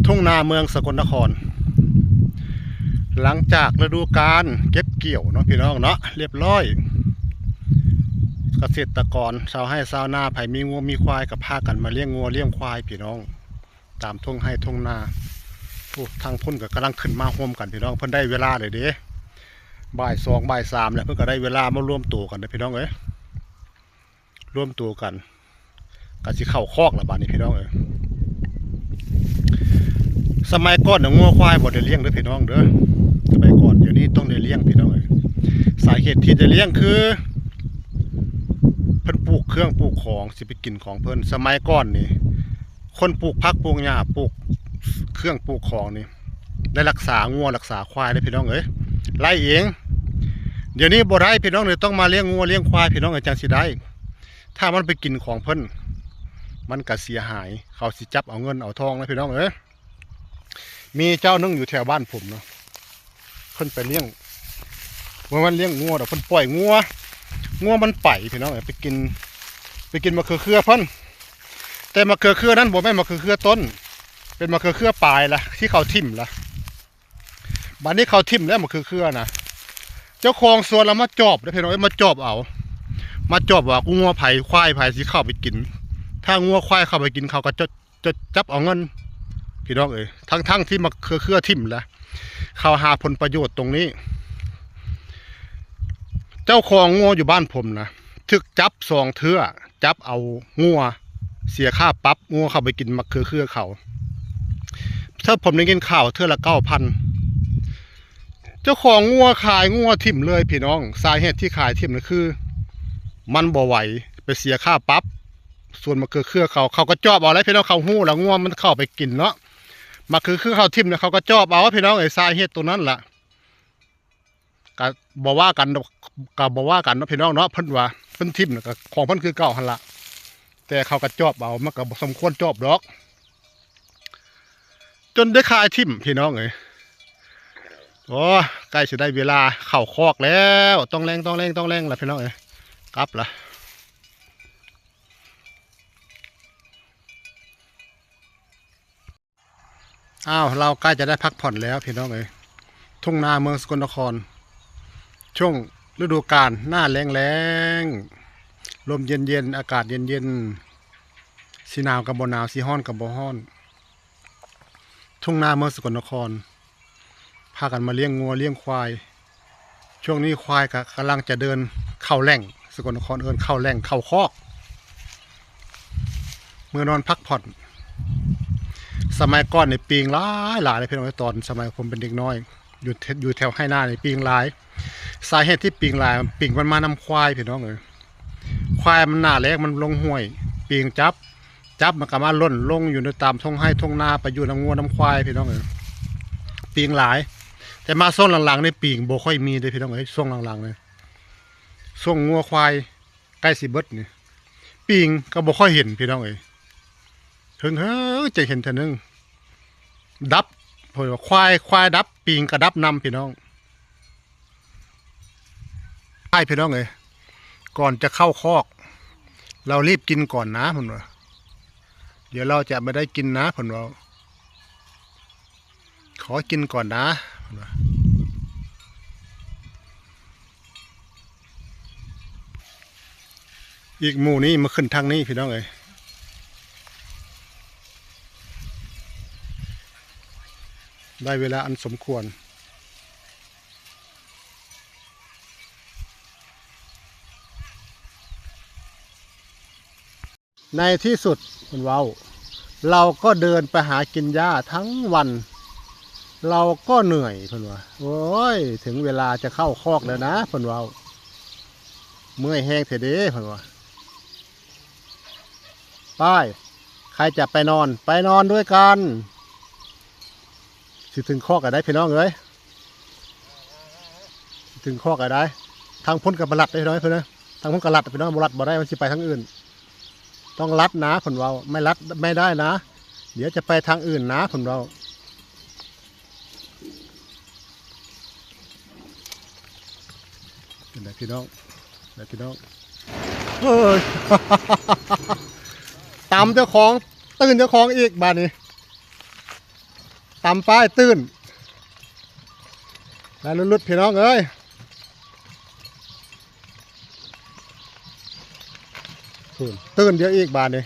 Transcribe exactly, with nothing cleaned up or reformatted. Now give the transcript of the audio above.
ทุ่งนาเมืองสกลนคร หลังจากฤดูกาลเก็บเกี่ยวเนาะพี่น้องเนาะ เรียบร้อย เกษตรกรชาวไร่ชาวนา ไผมีงัวมีควายก็พากันมาเลี้ยงงัวเลี้ยงควายพี่น้อง ตามทุ่งไร่ทุ่งนา โอ้ ทางพุ้นก็กำลังขึ้นมาร่วมกันพี่น้อง เพิ่นได้เวลาเลยเด้ บ่ายสองบ่ายสามแล้ว เพิ่นก็ได้เวลามารวมตัวกันเด้อพี่น้องเอ้ย รวมตัวกัน ก็สิเข้าคอกละบาดนี้พี่น้องเอ้ย สมัยก่อนน่ะงัวควายบ่ได้เลี้ยงเด้อพี่น้องเด้อ สมัยก่อน เดี๋ยวนี้ต้องได้เลี้ยงพี่น้องเอ้ย สาเหตุที่ได้เลี้ยงคือ เพิ่นปลูกเครื่องปลูกของสิไปกินของเพิ่น สมัยก่อนนี่ คนปลูกผักปลูกหญ้าปลูกเครื่องปลูกของนี่ ได้รักษางัวรักษาควายได้พี่น้องเอ้ย ไล่เอง เดี๋ยวนี้บ่ได้พี่น้องเอ้ย ต้องมาเลี้ยงงัวเลี้ยงควายพี่น้องเอ้ย จั่งสิได้ ถ้ามันไปกินของเพิ่น มันก็เสียหาย เขาสิจับเอาเงินเอาทองนะพี่น้องเอ้ย มีเจ้าหนึ่งอยู่แถวบ้านผมเนาะ เพิ่นไปเลี้ยง ว่ามันเลี้ยงงัวเด้อ เพิ่นปล่อยงัว งัวมันไปพี่น้องเอ้ย ไปกิน ไปกินมะเขือเขือเพิ่น แต่มะเขือเขือนั้นบ่แม่นมะเขือเขือต้น เป็นมะเขือเขือปลายละ ที่เขาถิ่มละ บัดนี้เขาถิ่มแล้วมะเขือเขือนะ เจ้าของสวนละมาจอบเด้อพี่น้องเอ้ย มาจอบเอา มาจอบว่างัวไผควายไผสิเข้าไปกิน ถ้างัวควายเข้าไปกินเขาก็จะ จะจับเอาเงิน พี่น้องเอ้ย ทั้งๆที่มะเขือเขือถิ่มละ เขาหาผลประโยชน์ตรงนี้ เจ้าของงัวอยู่บ้านผมนะ ถูกจับสองเทื่อ จับเอางัว เสียค่าปรับ งัวเข้าไปกินมะเขือเขือเขา ถ้าผมได้ยินข่าวเทื่อละเก้าพัน เจ้าของงัวขายงัวถิ่มเลยพี่น้อง สาเหตุที่ขายถิ่มนั่นคือ มันบ่ไหว ไปเสียค่าปรับ ส่วนมะเขือเขือเขา เขาก็จอบเอาแล้วพี่น้อง เขาฮู้แล้วงัวมันเข้าไปกินเนาะ มะเขือเขือเขาถิ่มเนี่ย เขาก็จอบเอาพี่น้องเอ้ย สาเหตุตรงนั้นล่ะ ก็บ่ว่ากัน ก็บ่ว่ากันเนาะพี่น้องเนาะ เพิ่นว่าเพิ่นถิ่มน่ะ ก็ของเพิ่นคือเก่าหั่นล่ะ แต่เขาก็จอบเอา มันก็บ่สมควรจอบดอก จนได้ขายถิ่มพี่น้องเอ้ย โอ้ ใกล้สิได้เวลาเข้าคอกแล้ว ต้องแลง ต้องแลง ต้องแลงล่ะพี่น้องเอ้ย กลับละ อ้าว เราใกล้จะได้พักผ่อนแล้วพี่น้องเอ้ย ทุ่งนาเมืองสกลนคร ช่วงฤดูกาลหน้าแล้งๆ ลมเย็นๆ อากาศเย็นๆ สิหนาวก็บ่หนาว สิร้อนก็บ่ร้อน ทุ่งนาเมืองสกลนคร พากันมาเลี้ยงงัวเลี้ยงควาย ช่วงนี้ควายก็กำลังจะเดินเข้าแล่ง สกลนครเอิ้นเข้าแล่ง เข้าคอก เมือนอนพักผ่อน สมัยก่อนนี่ปิงหลายหลายเลยพี่น้อง ตอนสมัยผมเป็นเด็กน้อย อยู่แถ- อยู่แถวไฮ่นานี่ปิงหลาย สาเหตุที่ปิงหลาย ปิงมันมานำควายพี่น้องเอ้ย ควายมันหน้าแล้ง มันลงห้วย ปิงจับ จับมันก็มาล่นลงอยู่ในตามท่งไฮ่ท่งนา ไปอยู่นำงัวนำควายพี่น้องเอ้ย ปิงหลาย แต่มาช่วงหลังๆนี่ปิงบ่ค่อยมีเลยพี่น้องเอ้ย ช่วงหลังๆนี่ ช่วงงัวควายใกล้สิเบิดนี่ ปิงก็บ่ค่อยเห็นพี่น้องเอ้ย เถิงๆ จะเห็นเทื่อนึง ดับ เพิ่นว่าควาย ควายดับ ปิงก็ดับนำพี่น้อง ใช่พี่น้องเอ้ย ก่อนจะเข้าคอก เรารีบกินก่อนนะ เพิ่นว่า เดี๋ยวเราจะไม่ได้กินนะ เพิ่นว่า ขอกินก่อนนะ เพิ่นว่า อีกหมู่นี้มาขึ้นทางนี้พี่น้องเอ้ย ได้เวลาอันสมควร ในที่สุดเพิ่นเว้า เราก็เดินไปหากินหญ้าทั้งวัน เราก็เหนื่อยเพิ่นว่า โอ้ย ถึงเวลาจะเข้าคอกแล้วนะเพิ่นเว้า เมื่อยแฮงแท้เด้เพิ่นว่า ไป ใครจะไปนอน ไปนอนด้วยกัน สิถึงคอกก็ได้พี่น้องเอ้ย สิถึงคอกก็ได้ ทางพุ้นก็บ่ลัดได้พี่น้องเอ้ย ทางพุ้นก็ลัดพี่น้อง บ่ลัดบ่ได้ มันสิไปทางอื่น ต้องลัดนะเพิ่นเว้า ไม่ลัดไม่ได้นะ เดี๋ยวจะไปทางอื่นนะเพิ่นเว้า เป็นไงพี่น้อง เป็นไงพี่น้อง เฮ้ย ตำเจ้าของ ตื่นเจ้าของอีกบาดนี้ ตำไปตื่น แล้วหลุดๆ พี่น้องเอ้ย ตื่น ตื่นเดียวอีกบาดนี้